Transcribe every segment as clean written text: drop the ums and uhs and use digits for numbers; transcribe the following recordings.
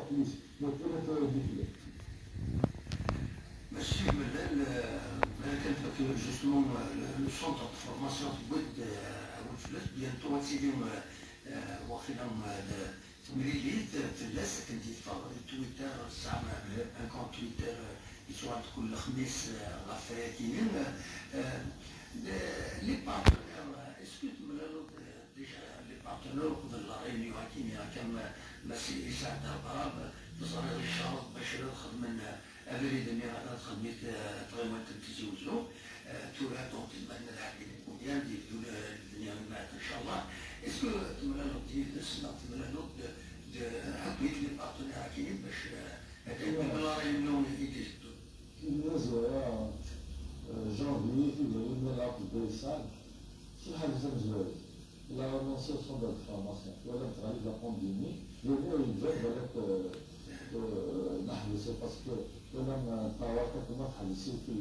plus. Monsieur Mellal, justement le centre de formation de bientôt واخيرا تمريليت فلاس كنتي تويتر زعما un compte Twitter يسوع كل خميس غفاتين les partenaires. Est-ce que تملالو déjà les partenaires قبل la réunion كينيا كان ماسي سعد هربراب تصريح الشرط باش خدم افريد اني غادا تخدمي تغيمات تزوجو تورا دونك تمنى الحديث بيان ديال الدنيا من بعد ان شاء الله. Est-ce que تملالو ديال السنه تملالو حبيت les partenaires كاينين باش هذا la réunion يدير النزوة janvier, février, نلعب بيسان شي حاجة مزوج. Il a renoncé au centre de formation. ولا تغالي la pandémie. لأنه ينجح بالك نحبسو parce que ولا الطواقم ما تحبسي في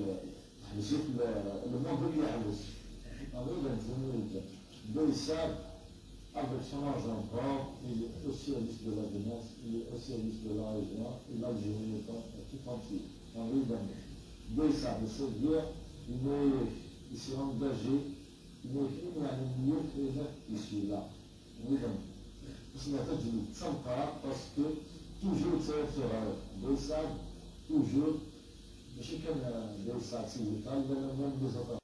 تحبسي في le monde اللي يحبس. غير نزلو بيسان avec son argent propre, il est au service de la jeunesse, il est au service de la région, et l'Algérie tout entier. Deux, c'est-à-dire, il s'est engagé, il est mieux que celui-là. Parce que toujours c'est toujours, ماشي كان بيسعد سيدي طالب même les autres.